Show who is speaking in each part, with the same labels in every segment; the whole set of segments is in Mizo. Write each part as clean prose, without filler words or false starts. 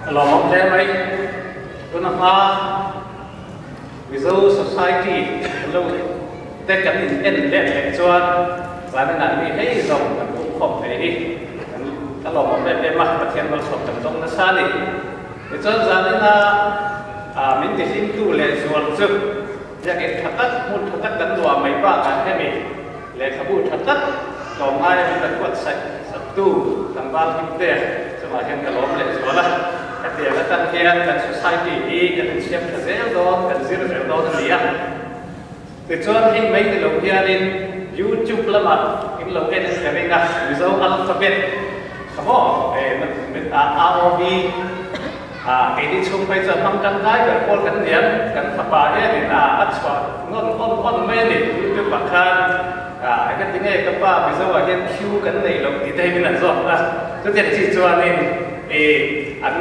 Speaker 1: A lawmawm hle mai. Tuna hma Mizo Society kan lo te kan in en let leh chuan zaninah mi hei zawng kan pum khawm thei hi kan a lawmawm em em a, Pathian malsawm kan dawng nasa a ni. Tichuan zanina min tihlimtu leh zual chu biakinn tha tak, hmun tha tak kan luah mai bakah hemi lehkhabu tha tak tlawmngaia min la buatsaih saktu tlangval himte chungah hian ka lawm leh zual a. Hetiang atang hian kan society hi kan insiam tha zel dawn, kan zir zel dawn a ni a. Tichuan hei mai ni lo hianin YouTube lamah in lo en ka ring a, Mizo alphabet kha maw AOB keini chhung phei chuan hmang tangkai ber pawl kan ni ang, kan fapa hianin a chhuah nawn awn awn mai a ni YouTube ah khan engati nge ka pa Mizo ah hian Q kan nei loh tih te hi min han zawk a, chutiang chi chuanin an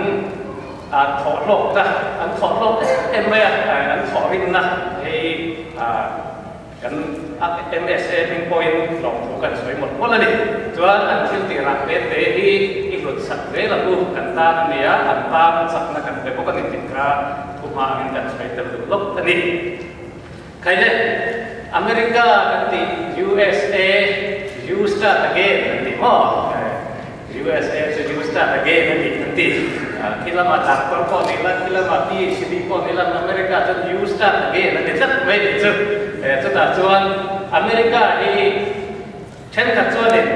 Speaker 1: A thawh hlawkna, an thawh hlawk em em mai a, an thawh rinna hei kan MSA hming pawhin lawmthu kan sawi mawlh mawlh a ni. Chuan an thil tih rah te te hi i hlut sak zel ang u, kan tan a nia, an tan chakna kan pe bawk a ni tih kha thu hma angin kan sawi tel duh lawk a ni. Khaile, America kan tih USA, you start again an ti maw? USA chu you start again a ni an ti. Khi lama doctor pawh ni la, khi lama PhD pawh ni la, America chuan you start again a ti tlat mai tih chu. Chutah chuan America hi Thenkhat chuanin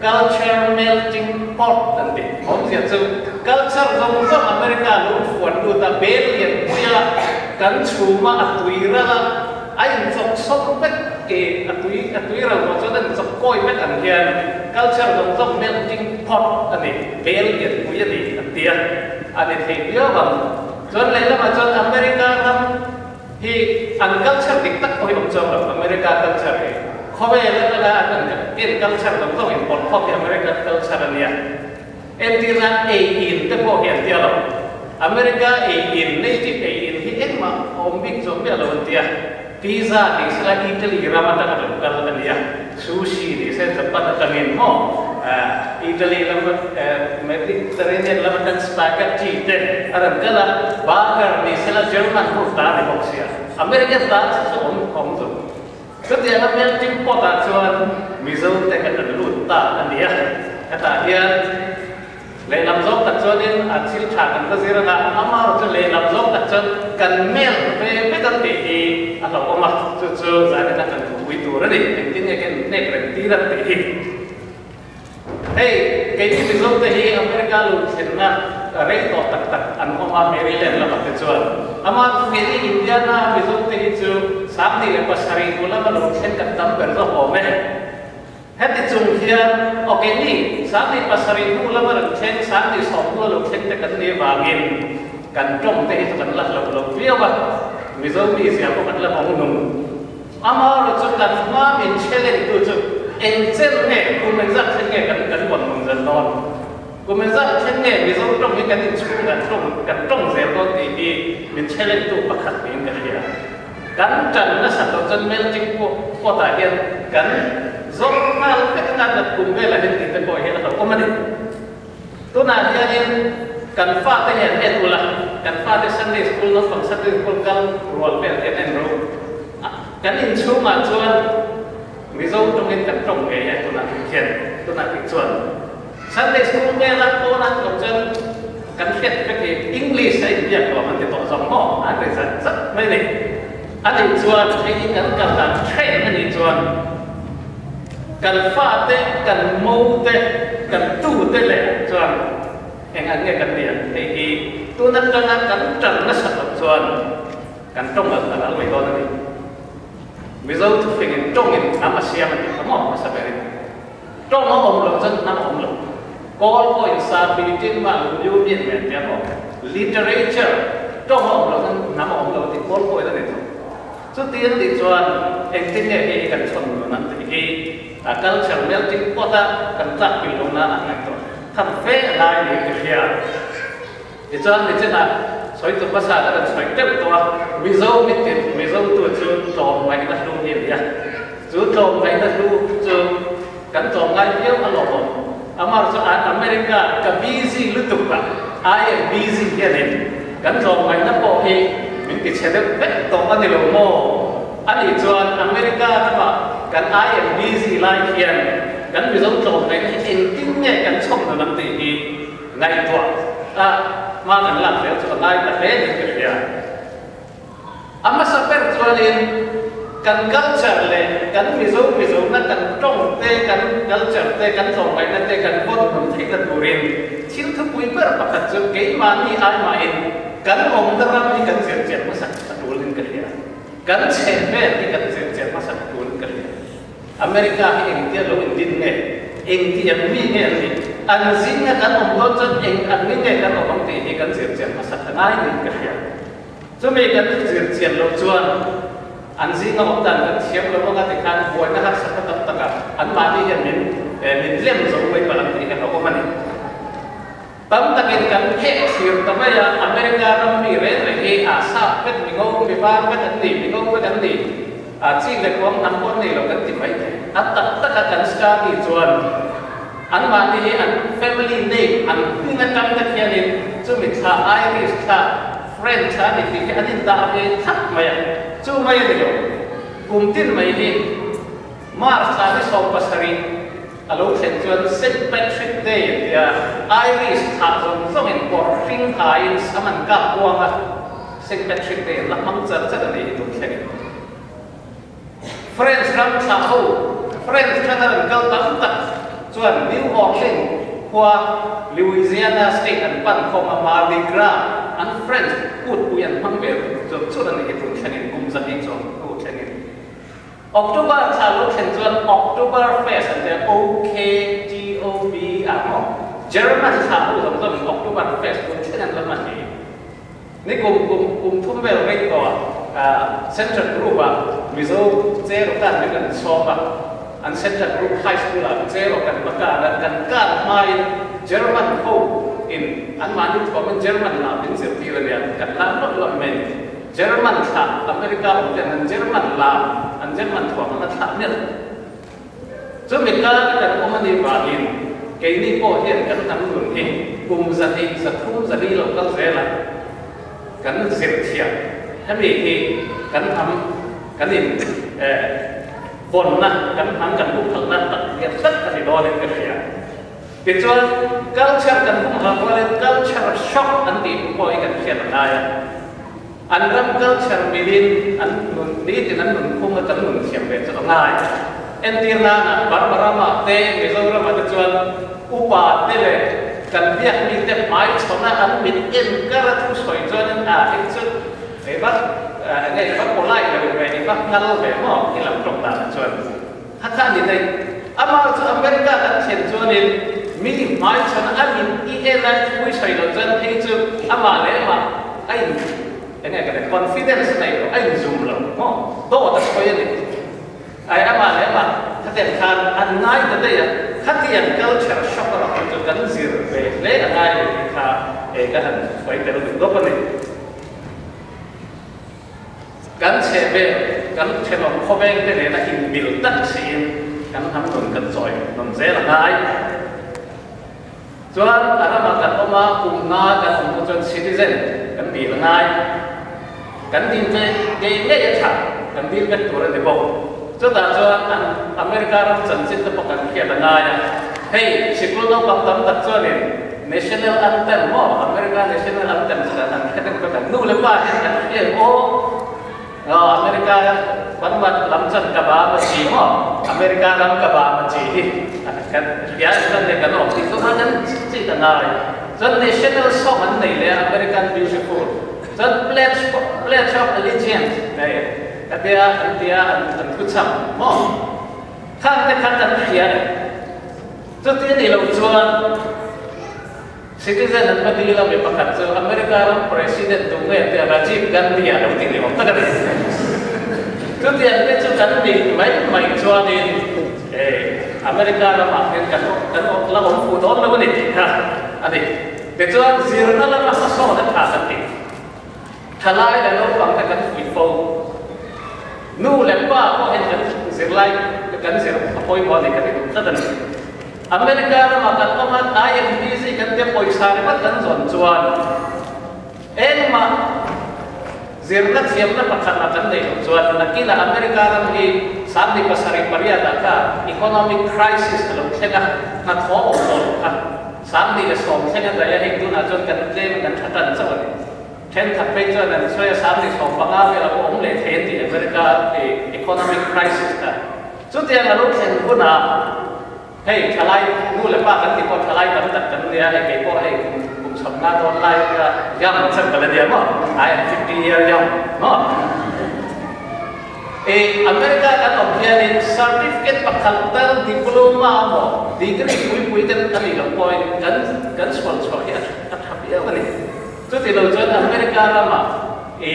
Speaker 1: culture melting pot an ti. Awmzia chu culture zawng zawng America lo fuan lut a, bel lian pui a, kan chhum a, a tui ral a, a inchawk sawm vek i a tui a tui ral ruah chuan a inchawk kawi vek ang hian culture zawng zawng melting pot a ni, bel lian pui a ni an ti a, a ni thei viau ang. Chuan lehlamah chuan America ram Hi an culture dik tak pawh hi awm chuang lo, America culture hi khawvel atanga an an ken culture lo zawk in pawlh khawp hi American culture a nia. Entir nan ei in te pawh hi an tia lo. America ei in, native ei in hi engmah a awm bik chuang miah lo an tia. Pizza tih sela Italy ram atanga lo kal a nia. Sushi tih se Japan atangin maw Italy lam Mediterranean lam atang spaghetti te a rawn kal a, burger ni sela German ho ta ni bawk sia, American ta chu chu awm awm chu. Chutianga melting pot ah chuan Mizo te kan rawn lut ta a nia. Hetah hian Lehlam zawk tak chuanin a thil tha kan va zir anga, amaherawh chu lehlam zawk tak chuan kan mel ve vek ang tih hi a hlauhawm a, chu chu zanin a kan thupui tur a ni, engtin nge kan inhnek reng tir ang tih hi. Hei, keini Mizo te hi America lu thlenna rei tawh tak tak an awm a, Maryland lamah te chuan. Amaherawh chu keini Indiana Mizo te hi chu 27 hnu lama lo thlen kan tam ber zawk awm e. Heti chung hian aw keini 27 hnu lama rawn thleng, 70 hnu a lo thleng te kan nih avangin kan tawng te hi chu kan la hlauh lo viau a, Mizo mizia pawh kan la hawng nung. Amaherawh chu kan hma min challenge tu chu eng chen nge, kum engzat thleng nge kan kan vawn nung zel dawn? Kum engzat thleng nge Mizo tawng hi kan inchhung kan tawng kan tawng zel dawn tih hi min challenge tu pakhat niin ka hria. Kan tan nasa loh chuan melting pot ah hian kan zawng nghal vek anga nat kum velah hian tih te pawh hian a hlauhawm a ni. Tunah hianin kan fate hi an en ula, kan fate Sunday school naupang Sunday school kal rual vel te an en ro. Kan inchhungah chuan Mizo tawngin kan tawng ngei e tunah hian tunah tih chuan. Sunday school vela pawn an awm chuan kan hriat vek hi English a inbiak lo an ti tawh zawk maw? An ri zat zat mai a ni. A nih chuan hei hi kan kal dan hreh a nih chuan kan fate, kan mo te, kan tu te leh chuan eng ang nge kan nih ang? Hei hi tun atanga kan tan nasat loh chuan kan tawng al a ral mai dawn a ni. Mizo thufingin tawngin hnam a siam a tih kha maw hmasa berin. Tawng a awm loh chuan hnam a awm lo. Kawl pawhin sa pi tin mah lu liu mian mian tia maw? Literature, tawng a awm loh chuan hnam a awm lo tih kawl pawhin a ni tho. Chuti an tih chuan engtin nge hei hi kan chhawn nun ang tih hi a culture melting pot a kan tlak pil lo nan an ngaihtuah tham fe a lai niin ka hria. Tichuan nichinah sawi tu hmasa ka rawn sawi teuh tawh a, Mizo mitin Mizo tu chu tlawmngaihna hlu hi a ni a. Chu tlawmngaihna hlu chu kan tlawmngai viau a lawmawm. Amar chu an America ka busy lutuk a. I am busy hianin kan tlawmngaihna pawh hi min ti chhe deuh vek tawh a ni lo maw? A nih chuan America rama kan I am busy lai hian kan Mizo tlawmngaihna hi engtin nge kan chhawm nun ang tih hi ngaihtuah a hma kan lak zel chu a ngai ta hle niin ka hria. A hmasa ber chuanin kan culture leh kan Mizo Mizona kan tawng te, kan culture te, kan tlawmngaihna te kan vawn hnun theihna turin thil thupui ber pakhat chu keimahni aimahin kan awmna ram hi kan zirchian hmasak a tulin ka hria. Kan chhehvel hi kan zirchian hmasak a tulin ka hria. America hi engtia lo indin nge? Engtiang mi nge an nih? An zinga kan awm dawn chuan eng ang ni nge kan awm ang tih hi kan zirchian hmasak a ngai niin ka hria. Chumi kan zir chian loh chuan an zinga awm dan kan thiam lo anga tikhan buaina harsatna tam takah anmahni hian min min lem zo mai palh ang tih hi a awm a ni. Tam takin kan pheh thlir ta mai a, America ram mi reng reng hi a sap vek, mi ngo, mi var vek an ni, mi ngo vek an ni, a chi leh kuang hnam pawh an nei lo kan ti mai thei. A tak taka kan study chuan Anmahni hi an family name an hming atang te khianin chumi thla Irish thla, French thla a ni tih hi an indah ve thlap mai a, chu mai a ni lo. Kum tin mai hi March thla ni 17 a lo thlen chuan Saint Patrick Day an ti a, Irish thla zawng zawngin kawr hring haiin sam an kap kuang a, Saint Patrick Day an la hmang char char a ni hi tun thlengin. French ram thlah ho, French thana rawn kal tam tak chuan New Orleans khua, Louisiana state an pan khawm a, Mardi Gras an French kutpui an hmang ve chur chur a ni hi tun thlengin kum 200 chuang hnu thlengin. October thla lo thlen chuan October Fest an tia, OKTOB ah maw? German thlah ho zawng zawngin October Fest tun thleng an la hman hi. Ni kum kum kum thum vel rei tawh ah Central Group ah Mizo Cheraw kan min an sawm a, an Central Group High School ah Cheraw kan va kan a, kan kan hmain German ho in anmahni thuamin German lah min zirtir a nia, kan lam lawk lawk mai a ni. German thlah America awm ten an German lam an German thuam an la thlah miah lo. Chumi kar kan awm a nih vangin keini pawh hian kan hnam nun hi kum 200, 300, 400 lo kal zel a, kan zir thiam. Hemi hi kan hnam kan in vawnna, kan hnam kan humhalhna tak lian tak a ni dawnin ka hria. Tichuan culture kan humhalh rualin culture shock an tih pawh hi kan hriat a ngai a. An ram culture milin an nun nitin an nun phung a kan nun thiam ve chu a ngai. Entir nana Burma ramah te Mizoramah te chuan upa te leh kan biak mi te hmai chhawn a an mit en kar a thu sawi chuanin a hei chu i va enge i va polite lo ve i va nghal ve maw i lam tawk danah chuan kha kha a ni daih. Amah chu America kan thlen chuanin mi hmai chhawn a mit i en a thu i sawi loh chuan hei chu amah leh amah a in enge ka ti confidence a nei lo a in zum lo maw dawt a sawi a ni ai amah leh amah khatiang khan an ngai ta daih a khatiang culture shock erawh kha chu kan zir ve hle a ngai lo tih kha e ka han sawi tel duh dawp a ni. Kan chhehvel kan thenawm khawveng te nena inmil tak siin kan hnam nun kan chawi nawn zel a ngai. Chuan a ramah kan awm a, kum nga kan awm hnu chuan citizen kan dil a ngai. Kan dil ve ngei ngei a tha, kan dil vek tur a ni bawk. Chutah chuan an America ram chanchin te pawh kan hriat a ngai a. Hei, sikul naupang tam tak chuanin National Anthem maw, America National Anthem chu kan hre deuh vek a. Nu leh pa hian kan hria em aw? America Panmat lam chuan ka ba ma chi maw? America ram ka ba ma chi hi kan hria em chuan leh kan awm tih chu kha kan chi ta ngai. Chuan National Song an nei leh a, American Beautiful. Chuan Pledge Pledge of Allegiance nei ka tia an tia an thuchham maw? Khang te kha kan hria em? Chuti a nih loh chuan Citizen an va dil a, mi pakhat chu America ram President tu nge tia Rajiv Gandhi a lo ti ni awm tak a ni. Chutiang te chu kan nih mai mai chuanin America ramah hian kan kan la awm fuh dawn lo a ni tih kha a ni. Tichuan zirna lama hmasawn a tha kan ti. Thalai leh naupang te kan fuih fo. Nu leh pa pawh hian kan zirlai kan zir a pawimawh a ni ka ti duh tlat a ni. America rama kan awm a, I am busy kan tia pawisa ringawt kan zawn chuan engmah zirna thiamna pakhat ah kan neih loh chuan nakinah America ram hi 2078 ah kha economic crisis a lo thleng a, hnathawh awm tawh loh kha 2010 thleng a daih a, heng tunah chuan kan tlem a kan tha tan chauh a ni. Thenkhat phei chuan an sawi a, 2015 velah pawh awm leh thei an ti America economic crisis kha. Chutiang a lo thlen hunah hei thalai nu leh pa kan tih pawh thalai tam tak kan nia, hei kei pawh hei kum kum sawmnga dawn lai kha young chan ka la nia maw, I am 50 year young maw. E America kan awm hianin certificate pakhat tal diploma emaw degree pui pui te a nih loh pawhin kan kan sual chhuah hi a tha viau a ni. Chuti lo chuan America ramah i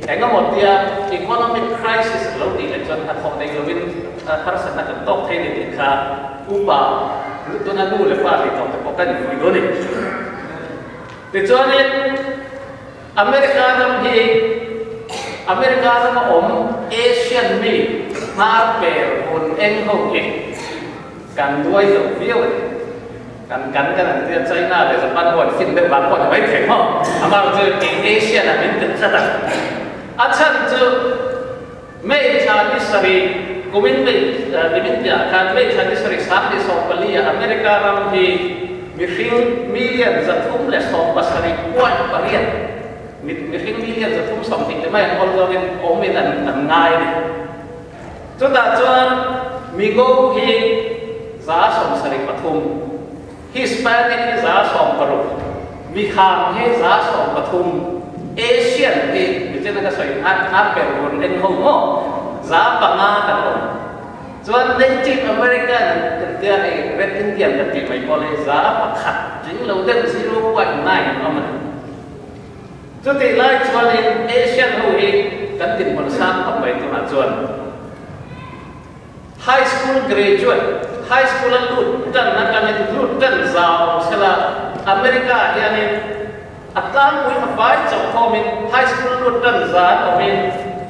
Speaker 1: engemaw tia economic crisis a lo tih leh chuan hnathawh nei lovin harsatna kan tawk thei ni tih kha upa tuna nu leh pa nih tawh te pawh kan inpui dawn a ni. Tichuanin America ram hi America rama awm Asian mi hnar per vun eng ho hi kan duai lo viau a ni. Kan kan kan an tia China leh Japan ho an fin deuh vang pawh ni mai thei maw? Amah chu kei Asian ah min tel tlat a. A chhan chu May thla ni sarih kumin May nimin piah khan May thla ni sarih 2014 ah America ram hi mihring million 317.8 mihring million 320 te mai an awl zawngin awmin an an ngai a ni. Chutah chuan Migo hi 73, Hispanic hi 16, Mihang hi 13, Asian hi michina ka sawi nghal nghal ber vun eng ho maw 5% kan awm. Chuan Native American kan tia hei Red Indian kan tih mai pawh hi 1% tling lo deuh 0.9 an awm a ni. Chutih lai chuanin Asian ho hi kan dinhmun sang khawp mai tunah chuan High School graduate, High School a lut tan atangin lut tan zau sela America ah hianin a tlangpui a vai chauh khawmin High School lut tan zan awmin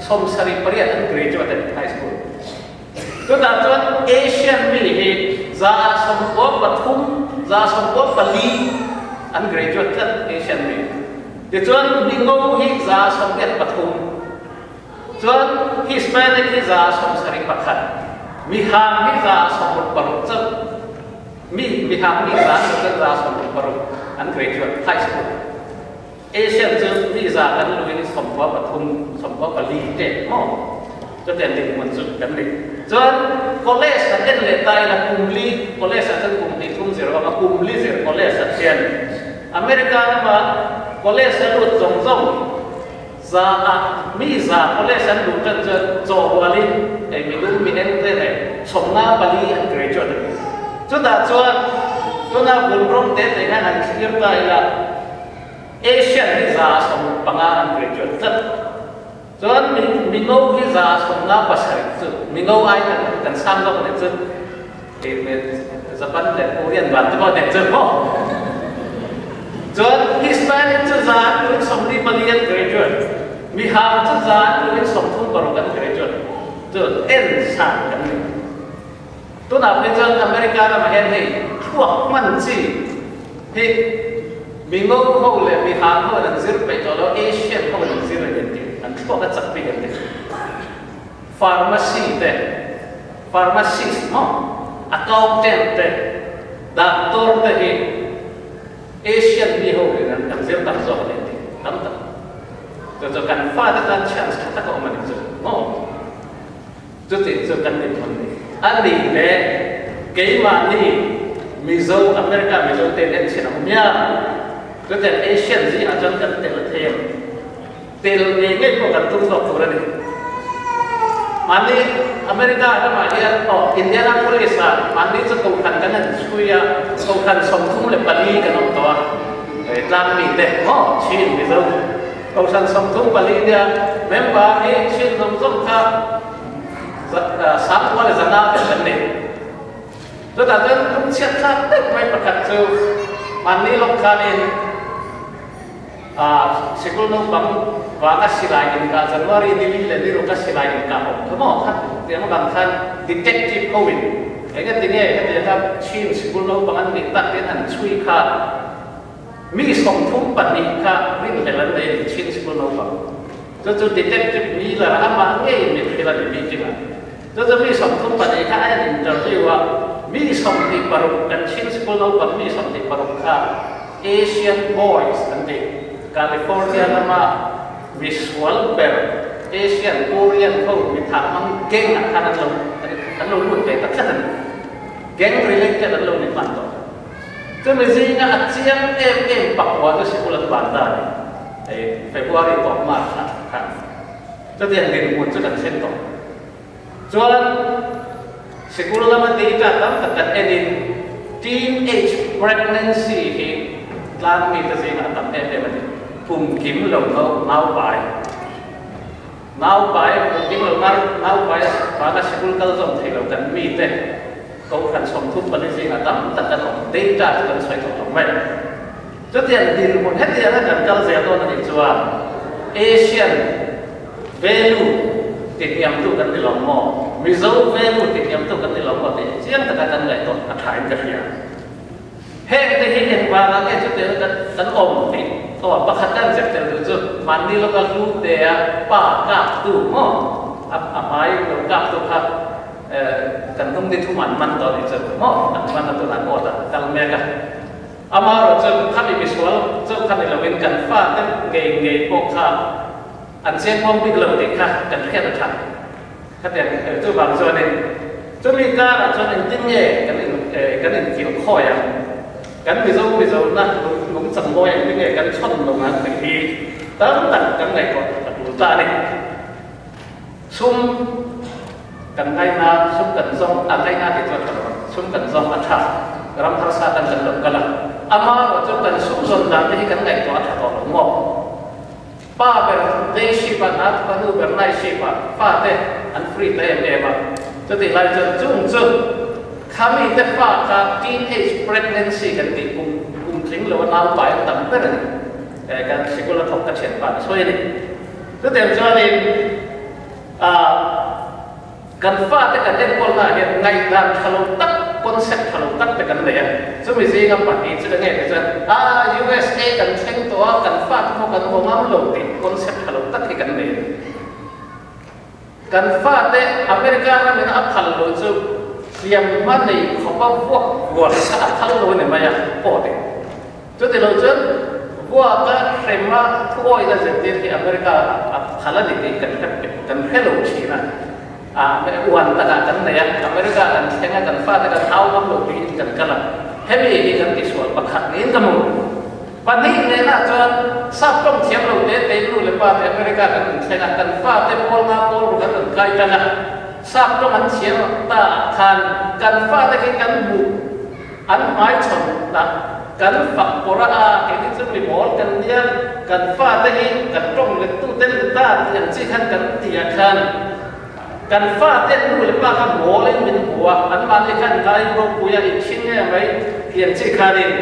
Speaker 1: 78 an graduate a ni High School. Chutah chuan Asian mi hi 93, 94 an graduate tlat Asian mi. Tichuan Mingo hi 83, chuan Hispanic hi 71, Mihang hi 66 chauh. Mi Mihang mi za an chuan 66 an graduate high school. Asian chu mi za kan luin 93, 94 te maw? Chutiang dinhmun chu kan ni. Chuan college kan en leh ta ila kum li college ah chuan kum hnih thum zir awm a, kum li zir college ah hian America rama college a lut zawng zawng za ah mi za college an luh tan chuan chaw hualin hei mi dum mi eng te leh 54 an graduate a ni. Chutah chuan tuna bul rawng te te hian han thlir ta ila Asian hi 15 an graduate tlat. Chuan Mingo hi 57 chu Mingo ai kan kan sang zawk nen chu Japan leh Korean van te pawh nen chu maw. Chuan Hispanic chu 24 an graduate, Mihang chu 36 an graduate chu en sang kan ni. Tunah phei chuan America ramah hian hei thluak hman chi hi mi ngo ho leh mi hang ho in an zir peih tawh lo, Asian ho in an zir a ni an ti, an thluak a chak bik an ti. Pharmacy te, pharmacist maw, accountant te, doctor te hi Asian mi ho in an zir tam zawk a ni an ti, tam tak. Chu chu kan fate tan chance tha tak a awm a ni chu maw. Chuti chu kan ni thun ni. A nih le keimahni Mizo, America Mizo te nen chhin ang hmiang. Chutiang Asian zingah chuan kan tel thei ang. Tel ngei ngei pawh kan tum zawk tur a ni. Mahni America ramah hian aw Indianapolis ah mahni chu kohhran kan han chhui a, kohhran 34 kan awm tawh a, tlangmi te maw Chin Mizo. Kohhran 34 nia member hi chin zawng zawng kha sangkua leh zanga te kan nei. Chutah chuan lungchhiat thlak deuh mai pakhat chu mahni lawk khanin sikul naupang vanga silai inkah January ni li leh ni ruk a silai inkah awm kha maw kha tiang avang khan detective hoin. Engatinge hetianga Chin sikul naupang an nih tak tiin an chhui kha mi 32 kha rinhlelh an nei a ni Chin sikul naupang. Chu chu Detective Miller amah ngeiin min hrilh a ni meeting ah. Chu chu mi 34 kha a en interview a, mi 26 kan Chin sikul naupang mi 26 kha Asian Boys an ti. California lama misual ber Asian Korean ho mi thah hmang gang ah khan an lo an lo lut ve ta tlat a ni. Gang related an lo ni hman tawh. Chumi zinga a chiang em em pakua chu sikul an ban ta a ni. Hei February tawp March ah khan chutiang dinhmun chu kan thlen tawh. Chuan sikul lama data tam tak kan enin teenage pregnancy hi tlang mite zingah a tam em em a ni. Kum kim lo no nau pai. Nau pai, kum kim lo nau pai vanga sikul kal zawm thei lo kan mite kohhran 34 zingah tam tak kan awm. Data chu kan sawi tawh lo mai. Chutiang dinhmun hetianga kan kal zel dawn a nih chuan Asian value tihniamtu kan ni lo maw, Mizo value tihniamtu kan ni lo maw tih chiang taka kan ngaihtuah a thain ka hria. Heng te hi engvangah nge chutianga kan kan awm tih aw pakhat kan zep tel duh chu mahni lawka lu tea pa kaptu maw a a hmai lo kaptu kha kan hnung ni thum an man tawh a nih chu maw an man a tunah court ah kal mek a. Amaherawh chu khami misual chauh kha ni loin kan fate ngei ngei pawh kha an chiangkuang bik lo tih kha kan hriat a tha. Khatiang chuvang chuanin chumi karah chuan engtin nge kan in kan inkil khawi ang, kan Mizo Mizona nungchang mawi engtin nge kan chhawn lo ang tih hi tam tak kan ngaihtuah a tul ta a ni. Sum kan ngaina, sum kan zawng, a ngaina tih chu a tha lo ang, sum kan zawng a tha, ram harsa tan kan lo kal a, amaherawh chu kan sum zawn dan te hi kan ngaihtuah a tha tawh lo maw? Pa ber day shift a hna thawk a, nu ber night shift a, fa te an free ta em em a, chutih lai chuan chung chu khami te fa kha teenage pregnancy kan tih kum kum tling lo a naupai an tam ber a ni, kan sikul a thawk ka thianpa an sawi a ni. Chutiang chuanin kan fate kan enkawlnaah hian ngaihdan tha lo tak, concept tha lo tak te kan nei a. Chumi zinga pahnih chu enge ti chuan, ah USA kan thleng tawh a, kan fate pawh kan haw ngam lo tih concept tha lo tak hi kan nei a ni. Kan fate America ramin a phal lo chu hliam hma nei khawpa vuak vuak kha a phal lo a ni mai a, pawh ti. Chuti lo chuan vuaka hrema thuawina zirtir hi America a phal a ni tih kan hre kan hre lo thin a. A uan takah kan nei a, America kan thleng a, kan fate kan hau ngam lo tiin kan kal a. Hemi hi kan tisual pakhat niin ka hmu. Pahnih nena chuan sap tawng thiam lo te te nu leh pa te America kan rawn thleng a, kan fate pawl nga pawl ru kan rawn kai tan a, sap tawng an thiam ta ah khan kan fate khi kan hmuh an hmaichhawn lah kan fak pawr a, a keini chu mi mawl kan nia, kan fate hi kan tawng let tu te ni ta tih ang chi khan kan ti ah khan kan fate nu leh pa kha mawl in min hmu a, an mahni khan ngai ropui a inchhing nge mai tih ang chi khanin.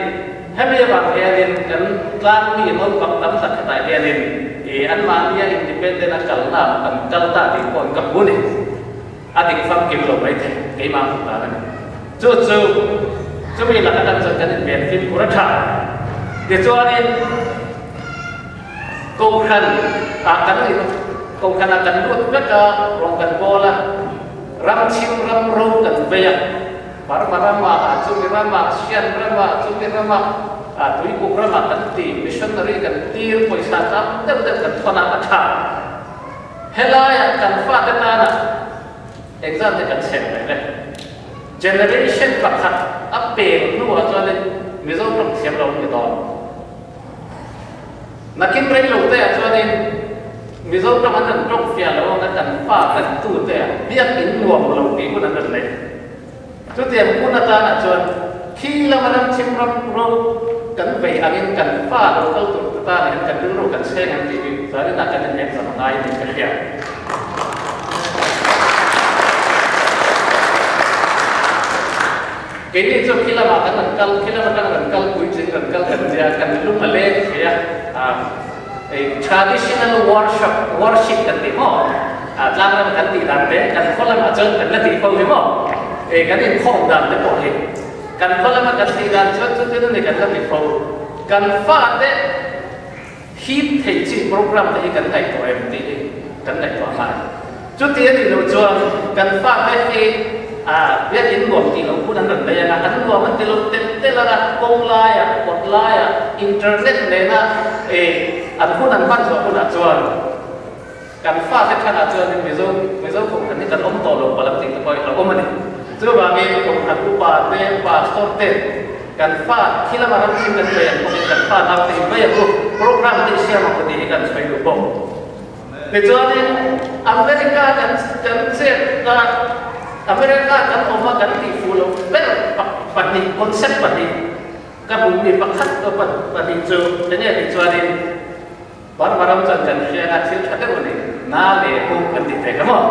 Speaker 1: Hemi avang hianin kan tlangmi naupang tam tak khatah hianin i anmahnia independent a kalna ah kan kal ta tih pawh ka hmu ni. A dik famkim lo mai thei, keimah hmuh dan a ni. Chu chu chumi laka kan chuan kan inven fimkhur a tha. Tichuanin Kohhran ah kan in Kohhran ah kan lut vek a, rawng kan bawl a, ram chhim ram ro kan vei a. Burma ramah, a chumi ramah, Shan ramah, chumi ramah, a Tuikuk ramah kan ti, missionary kan tir, pawisa tam deuh deuh kan thawn a, a tha. Helaiah kan fate tana exam te kan sem reng e. Generation pakhat a peng hnuah chuanin Mizo tawng thiam lo an ni dawn. Nakin rei lo te ah chuanin Mizo tawng an rawn tawng fiah lo anga kan fa kan tu te ah biak in nuam lo tih hun an rawn nei. Chutiang hun atana chuan khi lama ram chhim ram ro kan vei angin kan fa lo kal tur te tan hian kan rilru kan chheng ang tih hi zaninah kan inhnem zam a ngai tih ka hria. Keini chu khi lamah kan rawn kal, khi lam atang rawn kal puitling rawn kal kan nia, kan lung a leng thei a, ah traditional worship, worship kan tih maw? Ah tlang ram kan tih dan te, kan khaw lamah chuan kan la tih fo hi maw? E kan inkhawm dan te pawh hi kan khaw lama kan tih dan chuan chutin a ni kan la ti fo. Kan fate hip theih chi program te hi kan ngaihtuah em tih hi kan ngaihtuah ngai. Chuti a nih loh chuan kan fate hi biakin nuam tih loh hun an rawn nei ang a, an nuam an ti lo telh telh ang a, kawng laiah, kawt laiah, internet nena an hun an hman zawh hunah chuan Kan fate thanah chuanin Mizo Mizo kohhran hi kan awm tawh lo palh ang tih te pawh hi hlauhawm a ni. Chuvangin kohhran upa te, pastor te, kan fa thi lama ram thim kan vei ang bawkin kan fa naute hi vei ang u, program te i siam ang u tih hi kan sawi duh bawk. Tichuanin America kan kan chet a, America kan awm a kan tih fuh loh ber pahnih, concept pahnih ka hmuh mi pakhat pahnih chu enge tih chuanin, Burma ram chuan kan hria a, thil tha deuh a ni. Na leh hu kan ti tek a maw?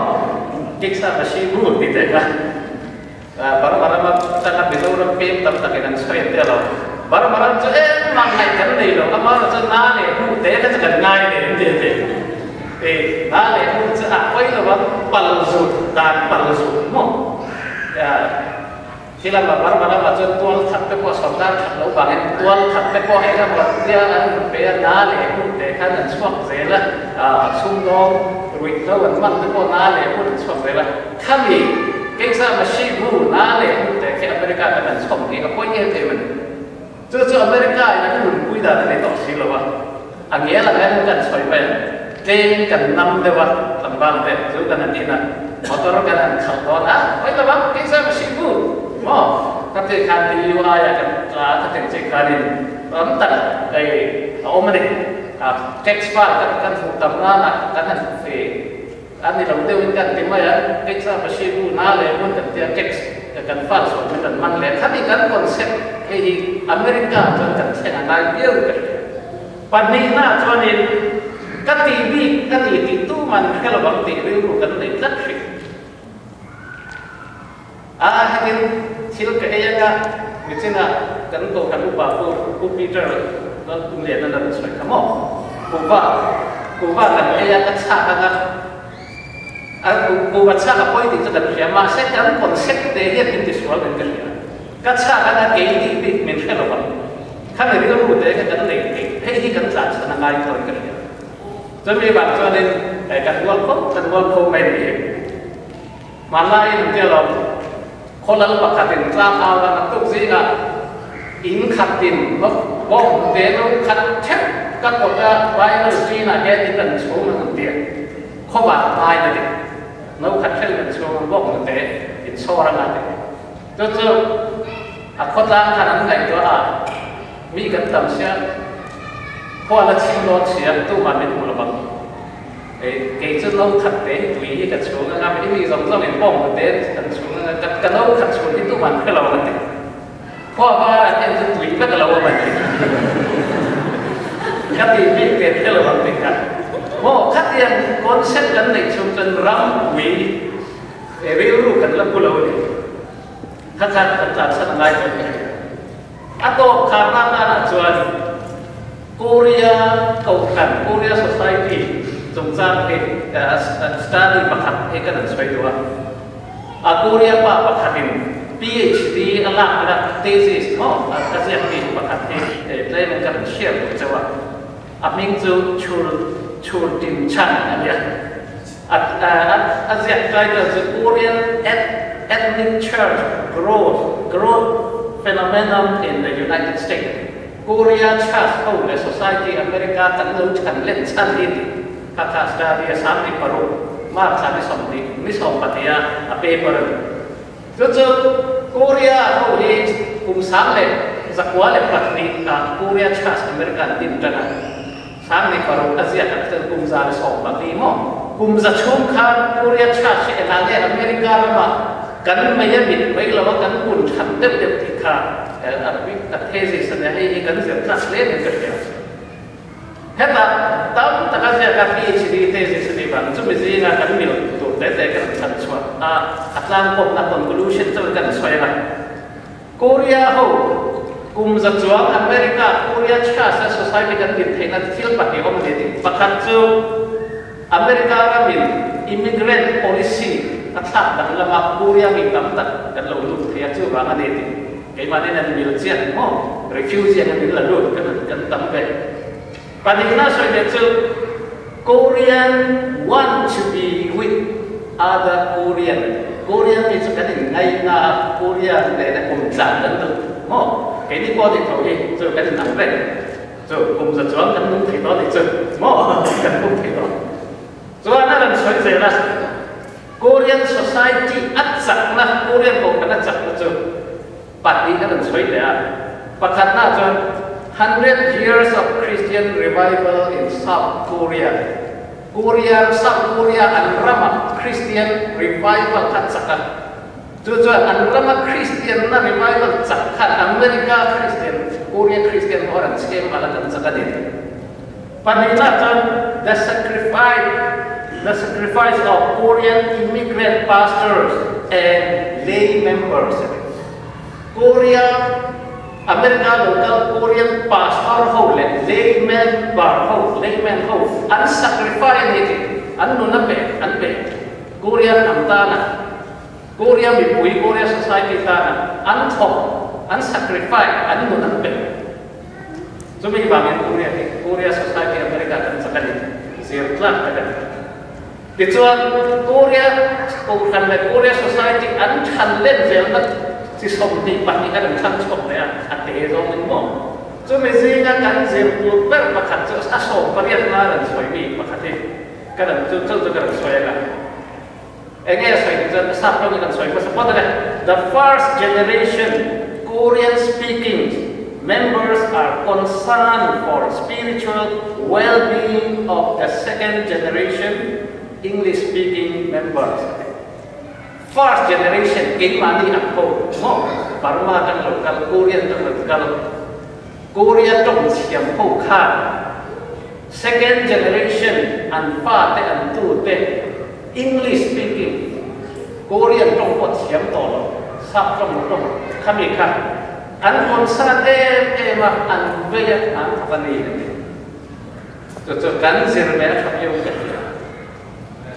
Speaker 1: Kiksa ka si bu ti tek a. Burma rama tanga Mizoram pem tam takin an sawi an ti a lo. Burma ram chu engmah ngaih kan nei lo, amaherawh chu na leh hu te kha chu kan ngai ve an ti a ti. E, na leh hu chu a pawi lo ang, pal zut dan pal zut maw? Khi lama Burma ramah chuan tual that te pawh sorkar that loh vangin tual that te pawh eng emaw tia an rawn pe a, na leh hun te khan an chhuak zel a, chhungdawng ruihhlo an man te pawh na leh hun an chhuak zel a. Khami keisa Mashibu na leh hun te khi America kan an chhawm hi a pawi em em a ni. Chu chu America in an nunpui dan a ni tawh si lo a, a ngial ang hian kan sawi mai ang, tlem kan nam deuh a, tlangval te chu kan han in a, motor kan han khalh dawn a, pawi lo ang, kei chuan machine bu maw ka tih khan DUI ah kan tla a, ka tih chiah khanin tam tak hei a awm a ni, tax file kan kan hmuh tam nana kan han A ni lo deuhin kan ti mai a, Pizza machine u na leh hun kan tia tax kan fal chhuah min rawn man leh khami kan concept hei hi America chuan kan thleng a ngai viau ka hria. Pahnihna chuanin ka tih bik a ni tih tuman hre lo ang tih rilru kan nei tlat hrih. A hetin thil ka ei anga nichinah kan kohhran upa pu Pu Peter Lalpumliana la rawn sawi kha maw? Kuhva kuhva kan ei a ka chhak anga a kuhva chhak a pawi tih chu kan hria mahse kan concept te hian min tisual min ka hria ka chhak anga kei tih bik min hre lo ang khami rilru te kha kan nei theih phei hi kan tlan chhan a ngai tawhin ka hria chumi vang chuanin kan rual khawp kan rual kho mai ni hi. Hmanlaiin an tia lo, khaw lal pakhatin tlang au a naktuk zingah in khatin bawng te no khat theuh ka kawta viral chinah hian in an chhung ang an tia, khaw vah hmai na dik no khat theuh in an chhung ang bawng te in chhawr anga ti. Chu chu a khawtlang khan an ngaihtuah a, mi kan tam sia, khua la chhim dawn sia, tumah min hmu lo vang. Kei chu no khat te hi tui hi ka chhung anga, i mi zawng zawng in bawng te kan chhung anga, ka no khat chhun hi tumah an hre lo ang a ti. Khua varah hian chu tui vek a lo awm a ni. Ka tih bik te an hre lo ang tih kha. Maw khatiang concept kan neih chhung chuan rampui rilru kan la pu lo a ni. Kha khan kan tlansan a ngai dawn ka hria. A tawp khar nan danah chuan Korea Kohhran, Korea Society, chungchang hi study pakhat hi kan han sawi duh a. A Korea pa pakhatin PhD a lakna thesis maw a ziak mi pakhat hi tlem in ka han share duh chauh a. A hming chu Chur Chur Tim Chan a nia. A a ziak title chu Korean Ethnic Church Growth Growth Phenomenon in the United States, Korea Church ho leh Society America kan lo chhan len chhan hi tih kha kha study a 26 March thla ni 20 ni 12 a a paper a ni. Chu chu Korea ho hi kum 1042 ah Korea Church America an din tan a. 16 a ziak ah chuan kum 114 maw? Kum za chhung khan Korea Church hi engah nge America ramah kan mei a mit mai lo a kan hun that deuh deuh tih kha a thesis a nia, hei hi kan zir tlak hle niin ka hria. Hetah tam tak a ziak a PhD thesis a nih vang chumi zinga kan mil tur te te kan chhan chhuah a, a tlangkawmna conclusion chuan kan sawi ang a. Korea ho kum za chuang America Korea Church a Society kan din theihna thil pahnih awm a ni tih pakhat chu America ramin immigrant policy. a thlak danglam a, Korea mi tam tak kan lo lut thei a, chuvang a ni tih keimahni hian mil chian maw refugee anga min la lut kan kan tam ve. Pahnihna sawi leh chu Korean want to be with other Korean, Korean mi chu kan inngaihna a, Korean nena kum tlan kan duh maw keini pawh ni tho hi chu kan inang vek. Chu kum za chuan kan nung thei dawn nih chu maw kan pum thei dawn. Chuan a rawn sawi zel a, Korean society a chakna, Korean kohhran a chakna chu pahnih a rawn sawi leh a. Pakhatna chuan Hundred years of Christian revival in South Korea, Korea, South Korea an rama Christian revival kha chak a. Chu chuan an rama Kristianna revival chak khan America Kristian, Korea Kristian ho an chhem mal a kan chak a ni. Pahnihna chuan the sacrifice the sacrifice of Korean immigrant pastors and lay members a ni. Korea, America lo kal Korean pastor ho leh lay member ho, layman ho an sacrifice a ni tih an nun a pe an pe Korea hnam tana. Korea mipui, Korea society tana an thawk, an sacrifice, an nun an pe. Chumi vangin Korea hi Korea society America kan chak a ni, zir tlak tak a ni. Tichuan, Korea kohhran leh Korea society an than len zelna chi 22 an thlang chhuak leh a, a te zawngin maw? Chumi zinga kan zir tur ber pakhat chu a 18 na rawn sawi mi pakhat hi ka rawn chu chu chu ka rawn sawi anga. Eng nge sawi tih chuan sap rawngin an sawi hmasa phawt a ni. The first generation Korean speaking members are concerned for spiritual well-being of the second generation English speaking members a ti. First generation keimahni ang ho maw Burma kan lo kal, Korean kan lo kal, Korea tawng thiam ho khan second generation an fate an tute English speaking, Korean tawng pawh thiam tawh lo, sap tawng tawng khami kha an concern em em a, an vei a, an thawk a ni a ti. Chu chu kan zir ve a tha viau ka ti a,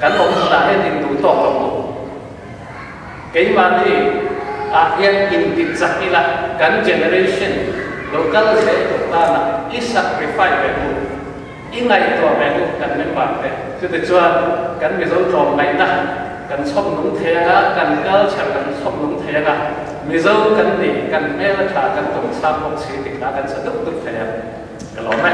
Speaker 1: kan awm hmunah hian induh tawk lo bawk. Keimahni ah hian inti chak ila kan generation lo kal zel tur tana i sacrifice ve u. I ngaihtuah ve u kan member te. Chutichuan kan Mizo tlawmngaihna kan chhawp nung thei anga, kan culture kan chhawp nung thei anga, Mizo kan ni, kan hmel a tha, kan tum chhang bawk si tih hla kan sa dup dup thei a, ka lawm e.